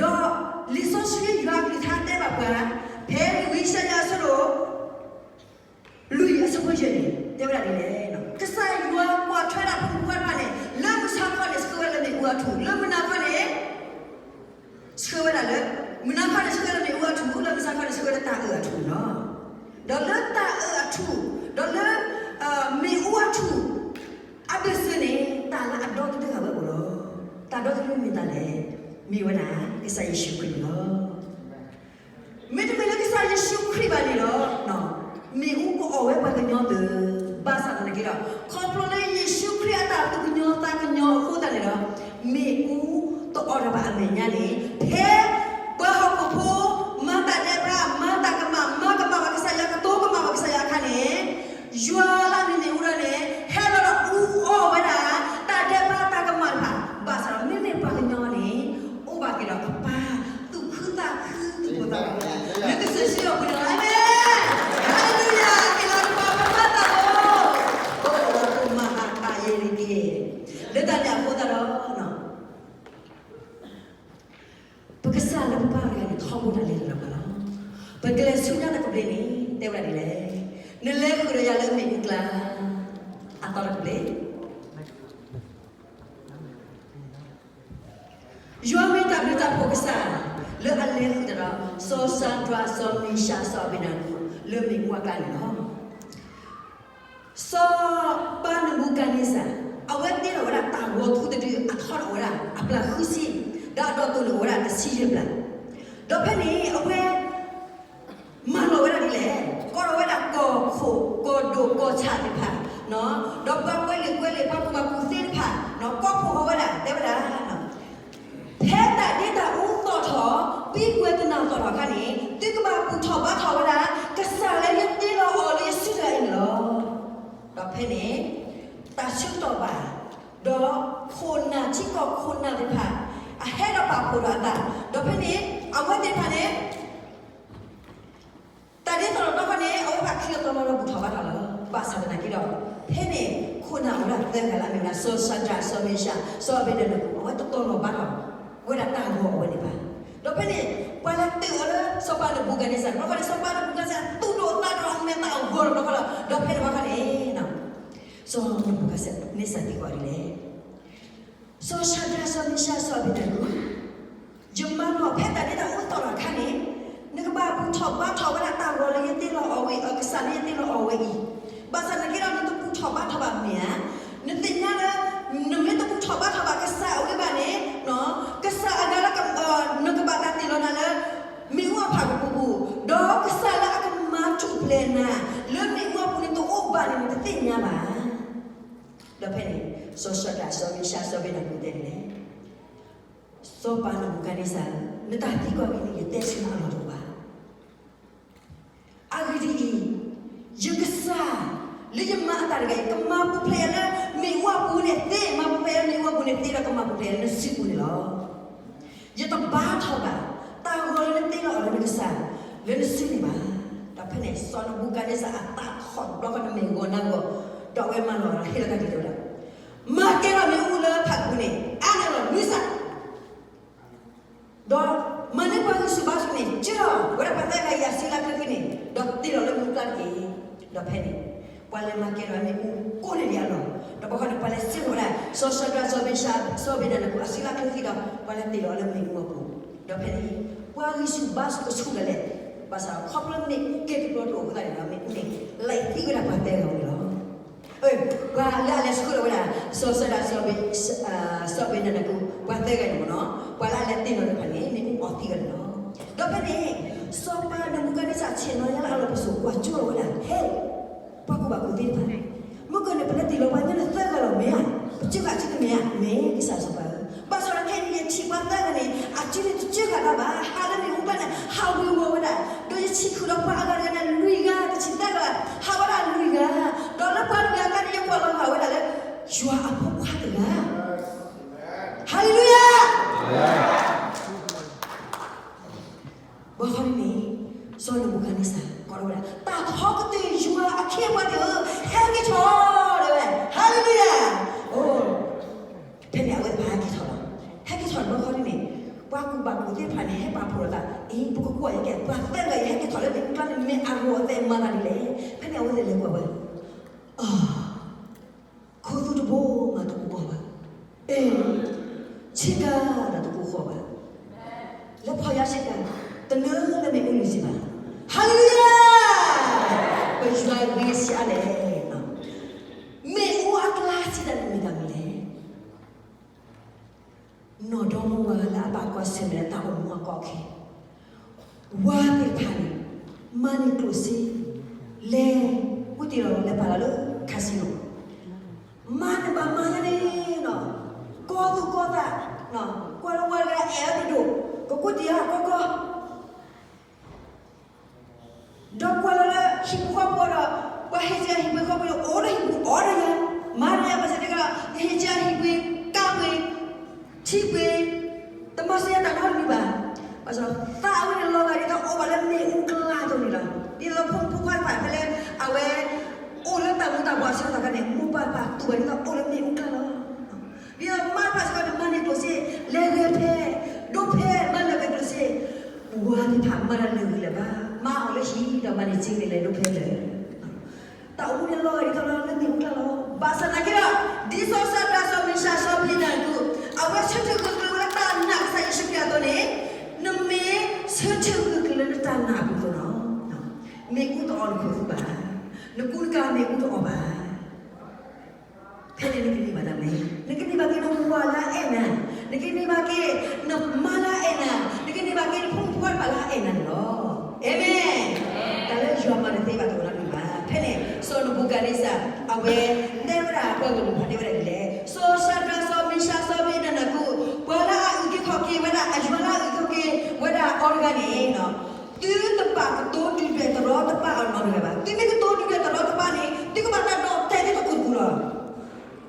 ဒီးလံာ်စီဆှံယွၤအကလုၢ်ကထါတဲဘၣ်ပှၤ, ဖဲလံာ်ဝံယၡါယၤအဆၢဒိၣ် လွံၢ်အဆၢဖိယဲၢ်န့ၣ် တဲဝဲဒၣ်ဒ်လဲၣ်, ကစၢ်ယွၤကွၢ်ထွဲဒၣ်ဖိမုၣ်ဖိခွါတဖၣ်န့ၣ် လၢမုၢ်ဆါခီန့ၣ် ဆှၢဝဲလၢမ့ၣ်အူအထူၣ်, လၢမုၢ်နၤခီန့ၣ် ဆှၢဝဲဒၣ်လၢ, မုၢ်နၤခီန့ၣ် ဆှၢဝဲလၢမ့ၣ်အူအထူၣ်, လၢမုၢ်ဆါခီန့ၣ် ဆှၢဝဲလၢတၢ်အၢၣ်အထူၣ်လီၤ. ဒီးလၢတၢ်အၢၣ်အထူၣ်, ဒီးလၢ မ့ၣ်အူအထူၣ် အဘၢၣ်စၢၤန့ၣ် တၢ်လၢအဒီသဒၢအဝဲအိၣ်လီၤ. တၢ်ဒီသဒၢမ့ၢ်တၢ်လဲၣ်, မ့ၢ်ဝဲဒၣ် ကစၢ်ယ့ၣ်ၡူးခရံာ်န့ၣ်လီၤ. မ့တမ့ၢ်လၢကစၢ်ယ့ၣ်ၡူးခရံာ်ဘၣ်န့ၣ်ဒီး မ့ၣ်အူကအီၣ်ဝဲပှၤကညီသ့, ဘၣ်ဆၣ်သနာ်က့ဒီး ခီဖျိလၢယ့ၣ်ၡူးခရံာ်အတၢ်သူၣ်ကညီၤသးကညီၤအဃိသတးန့ၣ်ဒီး မ့ၣ်အူတအီၣ်တၢ်ဘၣ်အမဲာ်ညါန့ၣ် ဖဲပှၤဟီၣ်ခိၣ်ဖိ မၤတၢ်ဒဲးဘး မၤတၢ်ကမၣ် မၤကမၣ်ဘၣ်ကစၢ်ယွၤ ကတိၤကမၣ်ဘၣ်ကစၢ်ယွၤအခါန့ၣ် ယွၤလၢအမ့ၢ်မ့ၣ်အူဒၣ်န့ၣ် ဟဲလီၤဒီးအူအီၣ်ဝဲဒၣ် တၢ်ဒဲးဘးတၢ်ကမၣ်တဖၣ်, ဘၣ်ဆၣ်ဒီးမ့မ့ၢ်ပှၤကညီန့ၣ် အိၣ်ဘၣ်က့ၤဒီးအပၢ်သူၣ်ခုသးခု သူၣ်ကိၢ်သးဂီၤ လၢကစၢၢ်စံအီၤပူၤန့ၣ်လီၤ. အၤမ့ၣ်, ဟါလ့လူယၤ, က့ၤလီၤကပၤပမၤတၢ်ဖိ, အိၣ်ဒီးတမၤဟးတၢ်ယဲၢ်တက့ၢ်. လၢတၢ်န့ၣ်အဃိသတးဒီး ပကစၢ်လၢပပၢ်တဂၤန့ၣ် ထီဘိတၢ်လဲၤတလီၤဘၣ်လီၤ. ပကလဲၤဆူညါတကဘျံးန့ၣ် တဲဝဲဒၣ်ဒ်လဲၣ်, နလဲၤဃုာ်ဒီးယၤလၢမ့ၣ်အူကျါ အသီတကဘျံး ယွၤမ့ၢ်တၢ်ဘျုးတၢ်ဖှိၣ်ကစၢ် လၢအလဲၤဃုာ်တၢ်ဒီး စီၤၡၤဒြး စီၤမ့ၡး စီၤအဘ့းနကိၤ လၢမ့ၣ်အူအကျါန့ၣ်လီၤ. စီၤပၤနဘူၤခၣ်နံစၢ် အဝဲတ့လီၤဝဲဒၣ်တၢ်ဂီၤထူတဒု အထီန့ၣ်အိၣ်ဝဲဒၣ်အပျၢ်ဃုဆံ, ဒီးအဒီးတိၢ်န့ၣ်အိၣ်ဝဲဒၣ်တဆံယဲၢ်ပျၢ်, ဒီးဖဲန့ၣ် အဝဲ မၤလီၤဝဲဒၣ်ဒ်လဲၣ်, ကိးထီၣ်ဝဲဒၣ်ကီၢ်ခိၣ် ကီၢ်ဒိၣ်ကီၢ်ဆၣ်သ့ၣ်တဖၣ်, ဒီးပှၤကွဲးလံာ်ကွဲးလဲၢ် ပှၤကူၣ်ဘၣ်ကူၣ်သ့တဖၣ် ကိးဖှိၣ်ဃီၤဝဲဒၣ် တဲဝဲဒၣ်, ဖဲတၢ်ဒ့တၢ်အူသီၣ်ထီၣ် ပံကွဲၤတနၢ်သီၣ်ထီၣ်အခါန့ၣ် သုကဘၣ်ဘူၣ်ထီၣ်ဘါထီၣ်ဝဲဒၣ် ကစၢ်လၢယတ့လီၤအီၤလၢယစုတဂၤအံၤန့ၣ်လီၤ. ဒီးဖဲန့ၣ် တၢ်ဆၢကတီၢ်ဘၣ်, ဒီးခိၣ်နၢ်ထံကီၢ်ခိၣ်နၢ်သ့ၣ်တဖၣ် အဟဲဒီးပာ်ဖှိၣ်ဒီးအသး, ဒီးဖဲန့ၣ် အဝဲသ့ၣ်တဖၣ်န့ၣ် တၢ်ဒ့သီၣ်ထီၣ်ဒီးခီန့ၣ် အဝဲဘၣ်ချံအသီလီၤဒီးဘူၣ်ထီၣ်ဘါထီၣ်လီၤ. ဘၣ်ဆၣ်သနာ်က့ဒီး ဖဲန့ၣ် ခိၣ်နၢ်အိၣ်ဝဲဒၣ်သၢဂၤလၢအမ့ၢ်ဝဲဒၣ် စီၤၡၤဒြး စီၤမ့ၡး စီၤအဘ့းနကိၤ အဝဲတတီၤလီၤဘါထီၣ်ဝဲဒၣ်တၢ်ဂီၤအဝဲန့ၣ်ဘၣ်. ဒီးဖဲန့ၣ် ပှၤလဲၤတုၤအီၤလၢစီၤပၤနဘူၤခၣ်နံစၢ် ဘၣ်ဃီန့ၣ် စီၤပၤနဘူၤခၣ်နံစၢ် သူၣ်ဒိၣ်သးဒိၣ် အမဲာ်သးအဂီၤလီၤဘၣ်ဃီလီၤ. ဒီးဖဲန့ၣ်ဘၣ်ဃီန့ၣ် စီၤနဘူၤခၣ်နံစၢ်သံကွၢ်ဒ်လဲၣ်, စီၤၡၤဒြး စီၤမ့ၡး စီၤအဘ့းနကိၤ, ယမၤလီၤဖဲတၢ်ဒ့တၢ်အူသီၣ်ထီၣ်အခါန့ၣ် နကဘၣ်ဘူၣ်ထီၣ်ဘါထီၣ်ဝဲဒၣ်တၢ်ဂီၤလၢယတ့လီၤအီၤဝဲအံၤ ကစၢ်လၢယတ့လီၤအီၤဝဲအံၤ, ဘၣ်ဆၣ်သနာ်က့ဒီး နတဘူၣ်ထီၣ်ဘါထီၣ်ဘၣ်မ့ၢ်ဧါ, နသ့ၣ်ညါလၢ နမ့ၢ်တဘူၣ်ထီၣ်ဘါထီၣ်ဘၣ်ကစၢ်အဂ့ၢ်ဘၣ်န့ၣ် ကစၢ်အဂၤလၢ နကဘၣ်တၢ်တ့ၢ်လီၤနၤလၢ မ့ၣ်အူအဖၣ်ကပူၤပူၤ, ဒီးကစၢ်လၢအကမၤထူၣ်ဖျဲးနၤ လၢမ့ၣ်အူအပူၤန့ၣ်တအိၣ်ဘၣ်န့ၣ် နတသ့ၣ်ညါဘၣ်. ဒီးဖဲန့ၣ် စီၤၡၤဒြး စီၤမ့ၡး စီၤအဘ့းနကိၤတဲဒ်လဲၣ်, စီၤပၤနဘူၤခၣ်နံစၢ်ဧၢ, နတၢ်သံကွၢ်အံၤန့ၣ် ယတဲဆူနၤအလီၢ်တအိၣ်ဘၣ်. အဂ့ၢ်ဒ်အံၤ, ယကစၢ် လၢယမၤအသးတဂၤအံၤ ကမၤပူၤဖျဲးလၢမ့ၣ်အူအပူၤန့ၣ်သ့, မၤပူၤဖျဲးလၢမ့ၣ်အူအပူၤန့ၣ်သ့ဒီး ကမၤပူၤဖျဲးလၢနစုပူၤန့ၣ်လီၤ. ယတဘါထီၣ်ဘၣ် တၢ်ဂီၤလၢနတ့လီၤအီၤလၢနကစၢ် လၢနစုန့ၣ်ဘၣ်. ဒီးဖဲန့ၣ် စီၤနဘူၤခၣ်နံစၢ်အသးထီၣ်တဘျီဃီ နမ့ၢ်ဂီၤနၤဂီၤ, ဒီးအဝဲမၤလီၤဟ့ၣ်လီၤတၢ်ဒ်လဲၣ်ဝဲဒၣ်, မၤကဲထီၣ်မ့ၣ်အူလၢဖၣ်ပူၤန့ၣ် အါန့ၢ်လီၤနွံစး ဒီးမၤန့ၢ်ပှၤဂံၢ်ဆူၣ်ဘါဆူၣ်န့ၣ် ကၢထီၣ်ဝဲဒၣ်ပှၤသၢဂၤအံၤအစုလၢချၢခံန့ၣ် ဒီးတ့လီၤလၢမ့ၣ်အူကျါတက့ၢ်. ဒီးဖဲန့ၣ် ပှၤလဲၤမၤကဲထီၣ်မ့ၣ်အူကိးန့ၢ်ဒံးအလီၢ်, ဒီးဘၣ်ဃီန့ၣ် ပှၤလဲၤစံၣ်ဃီၤဝဲဒၣ် စီၤၡၤဒြး စီၤမ့ၡး စီၤအဘ့းနကိၤအစုလၢချၢခံဒီး ပှၤလဲၤတ့လီၤလၢမ့ၣ်အူအပူၤ, ဒီးဖဲန့ၣ် ပှၤဂံၢ်ဆူၣ်ဘါဆူၣ်ကဆူၣ်ဒၣ်လဲာ်, ဘၣ်ဆၣ်ဒီးခီဖျိမ့ၣ်ကဲတဘျီတအိၣ်အဃိသတးန့ၣ်ဒီး မ့ၣ်အူန့ၣ် လဲၤသံဝဲဒၣ်ပှၤသၢဂၤန့ၣ်လီၤ. ပှၤလၢအလဲၤဆှၢလီၤဝဲဒၣ် စီၤၡၤဒြး စီၤအဘ့းနကိၤ ပှၤသၢဂၤန့ၣ်မ့ၢ်နီၤ, ပှၤလၢအလဲၤတ့လီၤတဖၣ်န့ၣ် မ့ၣ်အူအီၣ်သံဝဲဒၣ်လီၤ. ဒီးဖဲန့ၣ် စီၤပၤနဘူၤခၣ်နံစၢ်ဆ့ၣ်နီၤယါလၢအလီၢ်ပစိာ် ကွၢ်ကၠိလီၤဝဲဒၣ် ဟဲ ပှၤကူၣ်ဘၣ်ကူၣ်သ့တဖၣ်, မ့ၢ်ကန့ၣ် ပလဲၤတ့ၢ်လီၤပှၤကညီန့ၣ်သၢဂၤလီၤ မ့ၢ်ဧါ, ပစၢဃာ်အစုန့ၣ်မ့ၢ်ဧါ, မ့ၢ်ကစၢ်စီၤပၤဧၢ, ဘၣ်ဆၣ်ဒီးခဲအံၤန့ၣ် ယထံၣ်ပှၤသၢဂၤန့ၣ် အစုန့ၣ်တစၢဃာ်တၢ်ဘၣ်, ဟးလၢမ့ၣ်အူကျါန့ၣ် ဟးဝ့ၤဝီၤဝဲဒၣ်, ဒီးယထံၣ်ဃုာ်ဒီးပှၤအဂၤတဂၤန့ၣ် လွံၢ်ဂၤ, တထံၣ်သၢဂၤ, ဟးဝဲဒၣ်လွံၢ်ဂၤ, ဒီးလၢပှၤလွံၢ်ဂၤအကျါန့ၣ် ယကွၢ်လီၤဂာ်ဝဲဒၣ်လၢ ယွၤအဖိခွါတဂၤ ဟါလ့လူယၤ. ဘၣ်ဃီန့ၣ် စီၤနဘူၤခၣ်နံစၢ် ကိးထီၣ်ဝဲဒၣ် တၢ်ထီကတၢၢ်ယွၤအခ့အပှၤသ့ၣ်ဧၢ, ဟဲက့ၤထီၣ် တဲဝဲ, ဟါလ့လူယၤ. အိ, ဖဲန့ၣ်အဝဲသ့ၣ်တဖၣ် ပှၤကူၣ်သ့ၣ်တဖၣ်န့ၣ် ဟဲပာ်ဖှိၣ်လိာ်သး, အံၤ ပကကွၢ်ယဲကဲ ပှၤသၢဂၤအံၤ ဟဲက့ၤထီၣ်လၢမ့ၣ်အူကျါန့ၣ် မ့ၢ်အဂီၤအသဲးမၤသးဒ်လဲၣ်. ဖဲန့ၣ်အဝဲသ့ၣ်လဲၤကွၢ်ဝဲ, အၢ ခိၣ်သူတဘိမးတအိၣ်ဘၣ်ဘၣ်. အ့ ဆ့ကၤဒီးတကိးဃီဘၣ်. လၢဖီယါဆ့ကၤ တနုာ်လၢမ့ၣ်အူလံစံးဘၣ်. ဟါလ့လူယၤ, ပယွၤဂ့ၤဆံးအါလဲၣ်. မ့ၣ်အူအကျါစံးတၢ်န့ၣ်မ့ၢ်တၢ်မနုၤလဲၣ်. နီၢ်ဒီမါဝၤလၢအဘၣ်ကွၢ်ဆၢၣ်မဲာ်လၢတၢ်အိၣ်မူအကီၢ်ခဲ, ဝၤသ့ၣ်တဖၣ်န့ၣ် မၤန့ၢ်ကျိၣ်စ့, လဲၤ အိၣ်တ့ၢ်လီၤ လဲၤပာ်လီၤလၢ casino, မၤန့ၢ်ဘၣ်မၤယါန့ၣ်နီၤ, ကီသူၣ်ကီသး, ကွၢ်လၢဝၤတဂၤအဲၣ်အီၤဒိၣ်ဒိၣ်, ကကိးတ့ၢ်အီၤကီကီ ဒီးကွၢ်လီၤလၢဟံၣ်ပူၤဃီပူၤဒီး, ပှၤဟ့ၣ်စ့ၢ်ကီးဟံၣ်ပှ့ၤဃီပှ့ၤဒီး အိၣ်ဒီးဟံၣ်ပူၤအီၣ်ဒီးယၤ, မၤဒီးယၤ ဘၣ်ဆၣ်သနာ်က့ဒီး ကဟ့ၣ်စ့ၢ်ကီးဟံၣ်ပှ့ၤ ကါပှ့ၤ ထံပှ့ၤ, တမၤစၢၤယၤတၢ်နီတမံၤဘၣ်. ဘၣ်ဆၣ်သးအဝဲန့ၣ်လီၤဂာ်ဒ်သိးအိၣ်ဘၣ်လၢမ့ၣ်အူကျါအသိးန့ၣ်လီၤ. ဒ်သိးဖိမုၣ်ဖိခွါတဖၣ်ဖဲလၢ အဝဲ အိၣ်လၢတၢ်မူၤတၢ်ဘှီးအဆၢကတီၢ်ခါန့ၣ် မိၢ်ပၢ်ပာ်သူၣ်ဘၣ်ဒ်သိးအိၣ်လၢမ့ၣ်အူကျါလီၤ. ဒ်သိးမါတဖၣ်စ့ၢ်ကီးန့ၣ် မၤန့ၢ်ကျိၣ်စ့, လဲၤဂဲၤဖဲ, ဒိဖဲ, မၤလၢာ်ဂဲၤကျိၣ်စ့, ဝၤသ့ၣ်တဖၣ်မၤတၢ်လၢာ်ဂ့ၤလၢာ်ဘၣ်, မၤအီၤလၢဟံၣ်ဒီးမၤန့ၢ်စ့န့ၣ်လဲၤဒိဖဲလဲၣ်. တၢ်အိၣ်မူန့ၣ်လီၤဂာ်ဒ်သိးလၢမ့ၣ်အူကျါလီၤ. ဘၣ်ဆၣ်သနာ်က့ဒီး ဒ်စီၤၡၤဒြး စီၤမံၡၢၣ် စီၤအဘ့းနကိၤ အဝဲဆၢထၢၣ်ဂၢၢ်ကျၢၤဝဲလၢတၢ်နာ်ကစၢ်ယ့ၣ်ၡူးခရံာ်အသိးန့ၣ်, နမ့ၢ်ဆၢထၢၣ်ဂၢၢ်ကျၢၤလၢနတၢ်နာ်အပူၤအသိးနီၤ, မ့ၣ်အူတအီၣ်နခိၣ်သူဘၣ်, နကူနကၤမ့ၣ်အူတအီၣ်ဘၣ်. ဖဲန့ၣ်နကန့ၢ်ဘၣ်တၢ်မနုၤလဲၣ်, နကန့ၢ်ဘၣ်က့ၤနဝၤလၢအအဲၣ်နၤ, နကန့ၢ်ဘၣ်က့ၤနမါလၢအအဲၣ်နၤ, နကန့ၢ်ဘၣ်က့ၤနဖိမုၣ်ဖိခွါတဖၣ်လၢအအဲၣ်နၤန့ၣ်လီၤ. အၤမ့ၣ်. တၢ်လၢယွၤမၤတသ့ဘၣ်တအိၣ်နီတမံၤဘၣ်. ဖဲန့ၣ် စီၤနဘူၤခၣ်နံစၢ် အဝဲတဲဝဲဒၣ်ပှၤဂီၢ်မုၢ်တဖၣ်တဲဝဲဒၣ်ဒ်လဲၣ်, စီၤၡၤဒြး စီၤမံၡၢၣ် စီၤအဘ့းနကိၤ ပှၤလၢအအုၣ်က့ၤခီၣ်က့ၤဝဲဒၣ် အယွၤလၢအအုၣ်က့ၤခီၣ်က့ၤဝဲဒၣ်အီၤတဂၤန့ၣ် သုတဘၣ်ကတိၤဒုၣ်ဒွဲၣ်တရီတပါအီၤနီတဂၤဘၣ်. သုမ့ၢ်ကတိၤဒုၣ်ဒွဲၣ်တရီတပါန့ၣ် သုကဘၣ်တၢ်ဒိးတဲာ်သုတကိၢ်တပူၤလီၤ.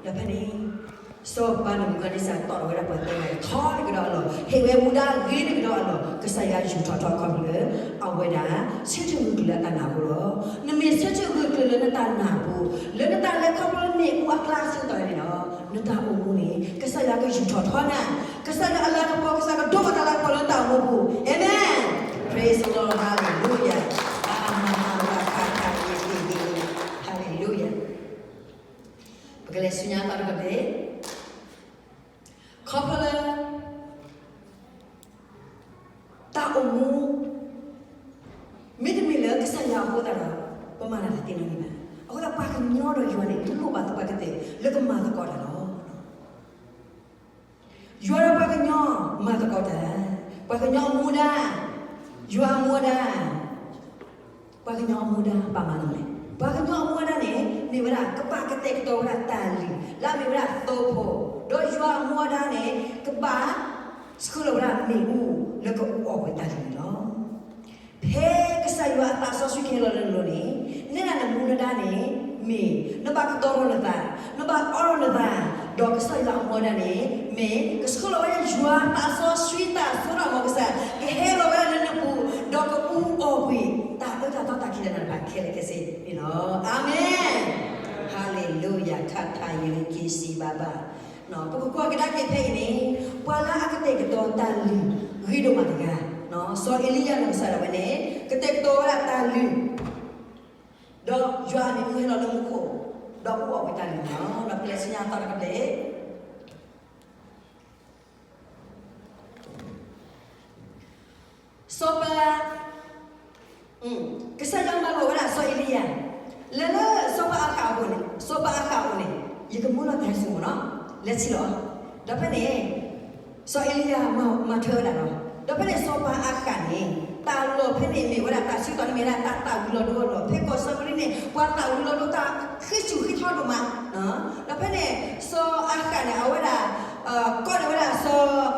ဒီးဖဲန့ၣ် စီၤပၤနဘူၤခၣ်နံစၢ်တီၢ်ထီၣ်ဝဲဒၣ်ပှၤသၢဂၤန့ၣ် ထီန့ၢ်ကဒီးအလီၢ်, ဟ့ၣ်ဝဲမူဒါဂ့ၤန့ၢ်ကဒီးအလီၢ်, ကစၢ်ယွၤယူာ်ထီၣ်ထီခီဖျိလၢ အဝဲဒၣ် ဆၢထၢၣ်ဂၢၢ်ကျၢၤလၢအတၢ်နာ်အဃိလီၤ. နမ့ၢ်ဆၢထၢၣ်ဂၢၢ်ကျၢၤလၢနတၢ်နာ်အပူၤ, လၢနတၢ်လဲၤခီဖျိလၢမ့ၣ်အူအကျါအဆၢကတီၢ်န့ၣ်ဒီး နတၢ်အိၣ်မူန့ၣ် ကစၢ်ယွၤကယူာ်ထီၣ်ထီနၤ, ကစၢ်ယွၤအလၤကပီၤ ကစၢ်ကဒိးဘၣ်တၢ်လၤကပီၤလၢနတၢ်အိၣ်မူပူၤ. အၤမ့ၣ်. Praise the Lord, hallelujah. အမၤဟးဝၤခါခါယ့ၣ်တ့ၢ်ယ့ၣ်, hallelujah. ပကလဲၤဆူညါသီတကဘ့ၣ်, ခီဖျိလၢ တၢ်အိၣ်မူ မ့တမ့ၢ်လၢကစၢ်ယွၤအဃိသတးဒီး ပမၤတၢ်တသ့နီတမံၤဘၣ်. အဃိသတး ပှၤကညီဒီးယွၤန့ၣ် လိၣ်ဘၣ်သပှၢ်ကတၢၢ်လၢကမၤသကိးတၢ်လီၤ. ယွၤဒီးပှၤကညီမၤသကိးတၢ်, ပှၤကညီအမူဒါ, ယွၤအမူဒါ, ပှၤကညီအမူဒါဘၣ်မနုၤလဲၣ်. ပှၤကညီအမူဒါန့ၣ် မ့ၢ်ဝဲဒၣ် ကဘၣ်ကတဲာ်ကတီၤဝဲဒၣ်တၢ်လုၢ် လၢအမ့ၢ်ဝဲဒၣ်သိဖိ, ဒီးယွၤအမူဒါန့ၣ် ကဘၣ်ဆှၢလီၤဝဲဒၣ်မ့ၣ်အူ လၢကအူအီၣ်ကွံာ်တၢ်လုၢ်န့ၣ်လီၤ. ဖဲကစၢ်ယွၤအသးစီဆှံကဟဲလီၤလၢနလိၤန့ၣ် နဲဒၣ်နမူနဒါန့ၣ် မ့ၢ် နဘၣ်ကတီၤထီၣ်နသး, နဘၣ်အီထီၣ်နသး, ဒီးကစၢ်ယွၤအမူဒါန့ၣ် မ့ၢ်ကဆှၢလီၤဝဲဒၣ်ယွၤသးစီဆှံတၢ်စိတၢ်ကမီၤကစၢ် ကဟဲလီၤဝဲဒၣ်လၢနပူၤ, ဒီးကအူအီၣ်ကွံာ် တၢ်အၢတၢ်သီတၢ်ခံးတၢ်နၤတဖၣ်ခဲလၢာ်ခဲဆ့န့ၣ်လီၤ. အၤမ့ၣ်. ဟၤလ့လူယၤ, ခါထါယံၤလံက့ၤစံးဘၣ်ဘၣ်. ပကကွၢ်ကဒါက့ၤဖဲအံၤန့ၣ် ပှၤလၢအကတဲာ်ကတီၤတၢ်လုၢ်ဂ့ၤဒိၣ်မးတဂၤ, စီၤအ့လံယၤနီၢ်ကစၢ်ဒၣ်ဝဲန့ၣ် ကတဲာ်ကတီၤဝဲဒၣ်တၢ်လုၢ် ဒီးယွၤအမ့ၣ်အူဟဲလီၤလၢမူခိၣ်, ဒီးအူအီၣ်ကွံာ်တၢ်လုၢ်န့ၣ်လီၤ. ဒီးပလဲၤဆူညါသီတကဘျဲၣ် စီၤပၤ, ကစၢ်ယွၤမၢလီၤဝဲဒၣ်စီၤအ့လံယၤ, လဲၤလၢစီၤပၤအၤဃးအအိၣ်န့ၣ်, စီၤပၤအၤဃးအအိၣ်န့ၣ်, ယကမၢလီၤတၢ်ဆိကမိၣ်နီၤ, လဲၤထံၣ်လီၤ. ဒီးဖဲန့ၣ် စီၤအ့လံယၤမၤထွဲဝဲဒၣ်လီၤ. ဒီးဖဲန့ၣ်စီၤပၤအၤဃးန့ၣ် တၢ်လီၢ်ဖဲန့ၣ်မ့ၢ်ဝဲဒၣ်တၢ်ဆၢကတီၢ်န့ၣ်မ့ၢ်ဝဲဒၣ် တၢ်သၣ်ဝံၤလီၤဒိအလီၢ်, ဖဲကီၢ်စမရံန့ၣ် ပှၤသၣ်ဝံၤလီၤဒိတၢ်ဃံဆူၣ်ဃံထီဒိၣ်မး. ဒီးဖဲန့ၣ် စီၤအၤဃးန့ၣ် အဝဲဒၣ် ကိးန့ၢ်ဝဲဒၣ်စီၤ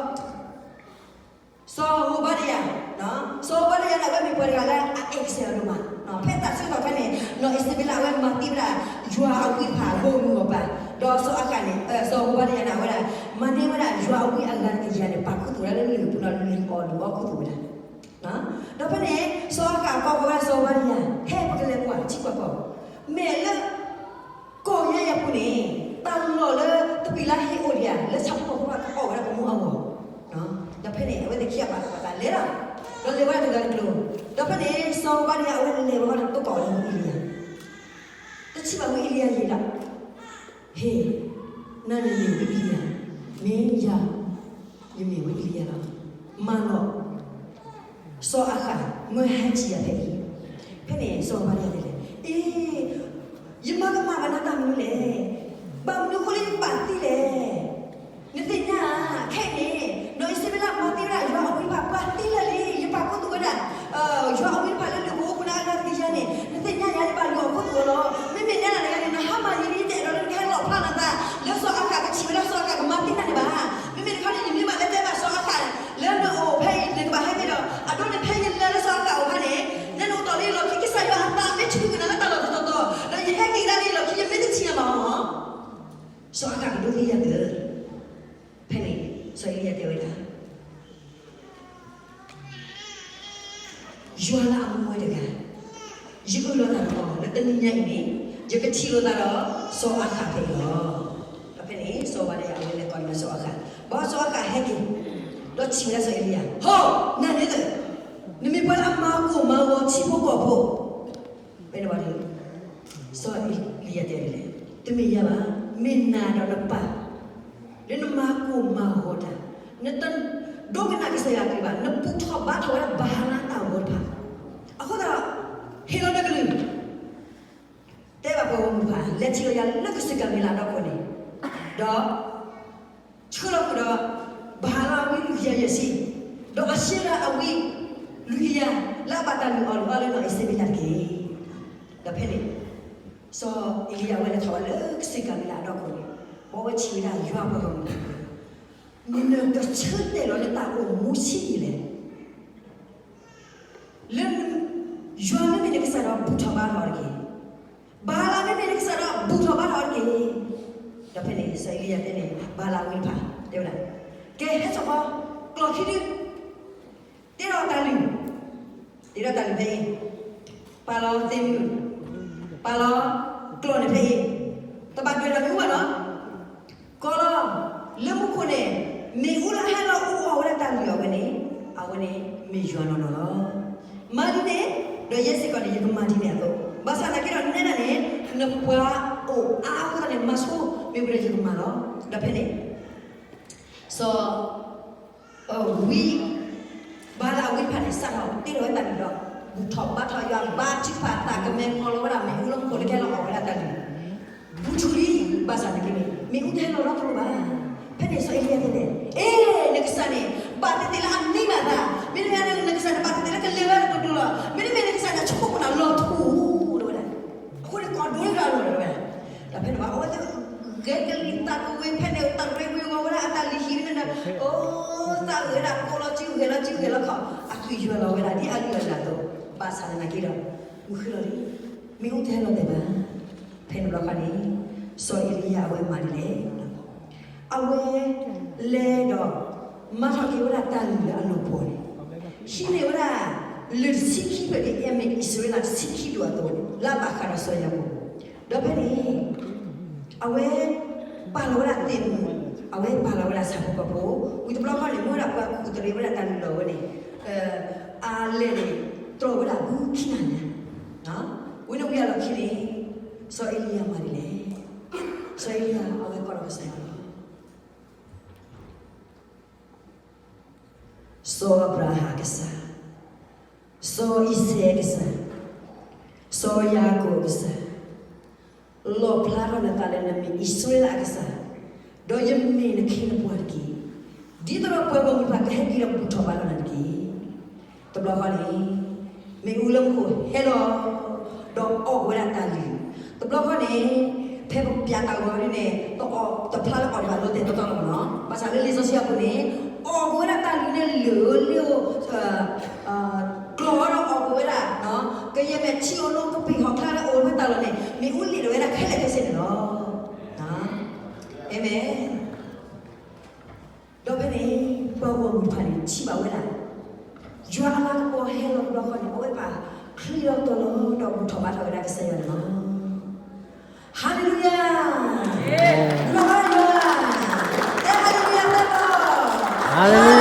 စီၤဧိၤဘါဒယၤ, စီၤဧိၤဘါဒယၤန့ၣ် အဝဲမ့ၢ်ပှၤတဂၤလၢအအဲၣ်ကစၢ်ယွၤဒိၣ်မး. ဖဲတၢ်ဆၢကတီၢ်ဖဲန့ၣ် နီၢ်အံၣ်စဘ့းလးအဝဲမၤသံဝဲဒၣ် ယွၤအဝံတဖၣ်အဂီၢ်မုၢ်အဂီၢ်ပၤ, ဒီးစီၤအၤဃးန့ၣ်, စီၤဧိၤဘါဒယၤန့ၣ် အဝဲဒၣ် မၤန့ၢ်ဝဲဒၣ်ယွၤအဝံအဂၤတကယၤန့ၣ် ပာ်ခူသူၣ်ဝဲဒၣ်လၢလံာ်ပူၤဒီးလံာ်အီၣ်ဒုးအီခူသူၣ်ဝဲဒၣ် ဒီးဖဲန့ၣ် စီၤအၤဃးကိးဝဲဒၣ်စီၤဧိၤဘါဒယၤ, ဟဲပကလဲၤကွၢ်ထံကွၢ်ကီၢ်, မ့ၢ်လၢ ကီၢ်ယဲယဲပူၤန့ၣ် တၢ်လီၢ်လၢတပံၤလၢဟ့ၣ်အိၣ်ဒံးဧါ, လၢဆၣ်ဖိကီၢ်ဖိဘၣ်ကအီၣ်ဝဲဒၣ်ပမူအဂီၢ်, ဒီးဖဲ အဝဲသ့ၣ်ခံဂၤပာ်သးလဲၤလီၤ, ဒီးလဲၤဝဲဒၣ်တဂၤတကျိၤ, ဒီးဖဲန့ၣ် စီၤအၤဘြၤဟၣ်အဝဲလဲၤဝဲဒီးတကိးလၢဝံအ့လံယၤ, တထံၣ်ဘၣ်ဝံအ့လံယၤယံာ်ဒၣ်, ဟ့ၣ်, နၤန့ၣ်မ့ၢ်ဝံအ့လံယၤ, မ့ၢ်ယၤ, ယမ့ၢ်ဝံအ့လံယၤလီၤ, မၤလီၤ စီၤအၤဃး မၢဟဲထံၣ်ယၤဖဲအံၤ, ဖဲန့ၣ် စီၤအၤဘြၤဟၣ်တဲလဲၣ်, အ့, ယမၤကမၣ်ဘၣ်နၤတၢ်မနုၤလဲၣ်, ဘၣ်မနုၤအဃိလၢယကဘၣ်သံလဲၣ်, နသ့ၣ်ညါဧါ, ခဲအံၤန့ၣ် နီၢ်အံၣ်စဘ့လးမၤသံဝဲဒၣ်ယွၤအဝံတဖၣ် ပှၤသံလၢာ်လံ, ယပာ်ခူသူၣ်ဝဲဒၣ် ယွၤအဝံတဖၣ်လၢလၢၢ်ကဝီၤပူၤန့ၣ် အဂၤတကယၤန့ၣ်, နသ့ၣ်ညါဧါ, ယဘၣ်လုၢ်အီၣ်ခူသူၣ်အီၤလီၤ, မ့မ့ၢ်နဲဒၣ်တဂၤန့ၣ် နဟါမၢ်ယံၤလံ ယတအဲၣ်ဒိးလၢ နကဟဲလီၣ်ဖျါနသး လၢစီၤအၤဃးကထံၣ်ဝဲဒၣ် စီၤအၤဃးကမၤသံနၤန့ၣ်ဘၣ်, မ့မ့ၢ်တခီန့ၣ် ယမ့ၢ်ဘၣ်လၢတဲဘၣ်စီၤအၤဃး လၢနအိၣ်ဖဲအံၤ နကဘၣ်ဟဲက့ၤဒီး အဒိန့ၣ် ဖဲယလဲၤလၢစီၤအၤဃးအိၣ်ဖဲန့ၣ် နနအိၣ်တီၢ်လၢယလီၢ်ခံ ကစၢ်ယွၤအသးမ့ၢ်ထုးကနၤလၢတၢ်လီၢ်တတီၤတီၤ ဒီးယဟဲက့ၤကဒါလၢယလီၢ်ခံ ယမ့ၢ်တထံၣ်နၤမး စီၤအၤဃးကဒိသံယၤသၢ, ဖဲန့ၣ် စီၤအ့လံယၤတဲဝဲဒၣ်, ယွၤလၢအမူဝဲတဂၤ, ယအၢၣ်လီၤသးဒီးအီၤ လၢတနံၤညါအံၤန့ၣ် ယကထံၣ်လိာ်သးဒီး စီၤအၤဃးဖဲအံၤလီၤ. ဒီးဖဲန့ၣ် စီၤအၤဘြၤဟၣ်အဝဲလဲၤကိးန့ၢ်စီၤအၤဃး, ဘၣ်ဆၣ်စီၤအၤဃးဟဲက့ၤ, ဒီးထံၣ်ဝဲဒၣ်စီၤအ့လံယၤ, ဟီ, နၤန့ၣ်သၢ, နမ့ၢ်ပှၤလၢအမၤကိၢ်မၤဂီၤထံဖိကီၢ်ဖိ ဖဲန့ၣ်ဘၣ်န့ၣ် စီၤအ့လံယၤတဲဒ်လဲၣ်, တမ့ၢ်ယၤဘၣ်, မ့ၢ်နၤဒီးနပၢ် လၢနမၤကိၢ်မၤဂီၤတၢ်, နတဒိကနၣ်ကစၢ်ယွၤအကလုၢ်ဘၣ်, နဘူၣ်ထီၣ်ဘါထီၣ်ဝဲဒၣ်ဘၤလါတၢ်ဂီၤတဖၣ်, အဃိသတးဒီး ဟ့ၣ်လီၤနကလုၢ်, တဲဘၣ်ပှၤဂီၢ်မုၢ်တဖၣ် လဲၤထံၣ်လီၤယၤလၢကစၢၢ်ကၤမံၤလးဒီခိၣ်န့ၣ်, ဒီး ဆှၢလီၤဃုာ်ဒီး ဘၤလါအဝံလွံၢ်ကယၤယဲၢ်ဆံ, ဒီးအၤၡ့ရၤအဝံလွံၢ်ကယၤ လၢအဘၣ်တၢ်လုၢ်အီၣ်လုၢ်အီလၢနီၢ်အံၤစဘ့လးတက့ၢ်. ဒီးဖဲန့ၣ် စီၤအ့လံယၤအဝဲလဲၤထီၣ်ဝဲလၢကစၢၢ်ကၤမံၤလးအဒီခိၣ်န့ၣ်, အဝဲထံၣ်ဝဲဒၣ်ယွၤပှၤဂီၢ်မုၢ်, နကဆၢတဲာ်လီၤနသးအိၣ်မူဆံးယံာ်လဲၣ် လၢ ယွၤမ့မ့ၢ်နကစၢ်ဒီးဘူၣ်ထီၣ်ဘါထီၣ်အီၤတက့ၢ်. ဘၤလါမ့မ့ၢ်နကစၢ်ဒီးဘူၣ်ထီၣ်ဘါထီၣ်အီၤတက့ၢ်. ဒီးဖဲန့ၣ် စီၤအ့လံယၤတဲန့ၣ် ဘၤလါဝံတဖၣ် တဲဝဲဒၣ်, ကဲဟဲထီၣ်ဃီ, ကျီၢ်ခံဒု, တ့ထီၣ်တၢ်လုၢ်, တ့ထီၣ်တၢ်လုၢ်ဖဲအံၤ, ပာ်လီၤသ့ၣ်မုၣ်, ပာ်လီၤကျီၢ်န့ၣ်ဖဲအံၤ, တဘၣ်ဒွဲၣ်တၢ်မနုၤဘၣ်နီၤ ကီလီၤ, လၢမူခိၣ်န့ၣ် မ့ၣ်အူလၢအဟဲလီၤအူအီၣ်ဝဲဒၣ်တၢ်လုၢ်အီၤဝဲန့ၣ် အဝဲန့ၣ်မ့ၢ်ယွၤနီၢ်နီၢ်လီၤ. မၤဒ်န့ၣ်, ဒီးယဲစ့ၢ်ကီးန့ၣ် ယကမၤဒ်န့ၣ်အသိး, ဘၣ်ဆၣ်သနာ်က့ဒီးနဲဒၣ်န့ၣ် နပှၤအိၣ်အါအဃိသတးန့ၣ် မၤဆိမ့ၢ်ဝံၤဒီးယကမၤလီၤ. ဒီးဖဲန့ၣ် စီၤ ဝံ ဘၤလါအဝံတဖၣ်န့ၣ် စးထီၣ်တ့ထီၣ်ဝဲတၢ်လုၢ်ဒီး ဘူၣ်ထီၣ်ဘါထီၣ်ယွၤ ဘါထုကဖၣ်သးကမဲာ် ကီလီၤဝဲဒၣ်မ့ၣ်အူလၢမူခိၣ်လၢကဟဲလီၤအီၣ်ဝဲဒၣ်တၢ်လုၢ် ဘူးထူလံ, ဘၣ်ဆၣ်သနာ်က့န့ၣ် မ့ၣ်အူတဟဲလီၤလီၤတလိၣ်ဘၣ်. ဖဲန့ၣ်စီၤအ့လံယၤတဲန့ၣ်, အ့, နကစၢ်န့ၣ် ဘၣ်သ့ၣ်သ့ၣ်လၢအမံဘၣ်သး, မ့တမ့ၢ်န့ၣ် နကစၢ်န့ၣ် ဘၣ်သ့ၣ်သ့ၣ်လၢကလဲၤဝဲတကတိၤလီၤ, မ့တမ့ၢ်နကစၢ်န့ၣ် ဆိကမိၣ်နၤလီၤထူလီၤဝဲဒၣ်. အဃိန့ၣ် ကီၢ်ဒိလၢအလီၢ်လီၤဝဲဒၣ်. ဒီးဖဲန့ၣ်ဘၣ် အဝဲသ့ၣ်ဂဲၤကလံၣ်သးကဝ့ၤ ဖဲန့ၣ် တၢ်ရ့ဝ့ၤဂီၤဝဲဒၣ်အတၢ်လုၢ်ဟံၣ်န့ၣ်ဒီး အိၣ်သးဂဲၤဒၣ်ကိးလီၤစုဂဲၤလီၤစုဂဲၤလီၤခီၣ် အသွံၣ်ယွၤလီၤဝဲဒၣ် ဒ်အလုၢ်အလၢ်အသိး, ဘၣ်ဆၣ်သနာ်က့ဒီး မုၢ်ဃ့လီၤလံ, မ့ၣ်အူတဟဲလီၤတဲာ်ဘၣ်. ဖဲန့ၣ်ဘျီခီန့ၣ် စီၤအ့လံယၤအဝဲမၤဒ်လဲၣ် အဝဲလဲၤဒီး မၤထီၣ်က့ၤဝဲဒၣ်တၢ်လုၢ်လၢအလီၢ်ပှီၢ်န့ၣ်, ဟံးန့ၢ်ဝဲဒၣ် လၢၢ်တဆံခံဖျၢၣ်ဒ်အမ့ၢ်အံၣ်စရ့လးတဆံခံဒူၣ်အသိးန့ၣ် လၢအဘၣ်ဃးဒီးစီၤယၤကိာ်, ဒီးဖဲန့ၣ် အဝဲ ပာ်လီၤဝဲဒၣ်သ့ၣ်မုၣ်, အဝဲပာ်လီၤဝဲဒၣ်ဆၣ်ဖိကီၢ်ဖိ, ဝံၤတဘျီဃီန့ၣ် မ့ၢ်ဝဲဒၣ်ပှၤကူၣ်တရံးဝဲဒၣ်တၢ်လုၢ်လီၢ်ဝဲန့ၣ်, အလဲၢ်န့ၣ် တြီၢ်ဝဲဒၣ်ဘူးခံနၤညါ, ဝံၤန့ၣ်ဝံၤအလီၢ်ခံန့ၣ် စီၤအ့လံယၤမၤဒ်လဲၣ်. စီၤအ့လံယၤအဝဲကိးထီၣ်ကစၢ်ယွၤလီၤ. စီၤအၤဘြၤဟၣ်အကစၢ်, စီၤအံၤစဲးအကစၢ်, စီၤယၤကိာ်အကစၢ်, လီၣ်ဖျါထီၣ်နသးလၢနမ့ၢ်အံၣ်စရ့လးအကစၢ်, ဒီးယမ့ၢ်နခ့နပှၤတက့ၢ်. ဒ်သိးဒီးပှၤဂီၢ်မုၢ်တဖၣ်ကဟဲက့ၤဒီးဘူၣ်ထီၣ်ဘါထီၣ်နၤတက့ၢ်. တဘျီဃီန့ၣ် မ့ၣ်အူလၢမူခိၣ်ဟဲလီၤ ဒီးအီၣ်ကွံာ်ဝဲဒၣ်တၢ်လုၢ်, တဘျီဃီန့ၣ် ဖဲပပျးတၢ်ဂီၤဒ်န့ၣ် တအီၣ်တဖျါလၢအီၣ်ဒံးဘၣ် လီၤတဲာ်တီတီလီၤမ့ၢ်နီၤ. ဘၣ်ဆၣ်လၢလံာ်စီဆှံအပူၤန့ၣ် အီၣ်ကွံာ်ဝဲဒၣ်တၢ်လုၢ်န့ၣ်လၢာ်လၢ ကျီၢ်ဒီးအီၣ်ကွံာ်ဝဲဒၣ် ကယဲၢ်မဲာ်ထံအိၣ်နီၢ်ကပံာ်ဟီၣ်ချါလၢအအိၣ်ဖဲတၢ်လီၢ်န့ၣ် မ့ၣ်အူလ့ၣ်ဒၣ်ဝဲဒၣ်ခဲလၢာ်ခဲဆ့န့ၣ်လီၤ. အၤမ့ၣ်. ဒီးဖဲန့ၣ် ပှၤဂီၢ်မုၢ်တဖၣ်န့ၣ် ထံၣ်ဘၣ်ဝဲဒၣ် ယွၤအလၤကပီၤဟဲလီၤတဘျီဃီန့ၣ် အဝဲဘၣ်ချံးလီၤတီၤလီၤ ဒီးဘူၣ်ထီၣ်ဘါထီၣ်ဝဲဒၣ်ကစၢ်ယွၤန့ၣ်လီၤ. ဟါလ့လူယၤ, ယွၤ, တဲဟါလ့လူယၤ ဟါလ့လူယၤ.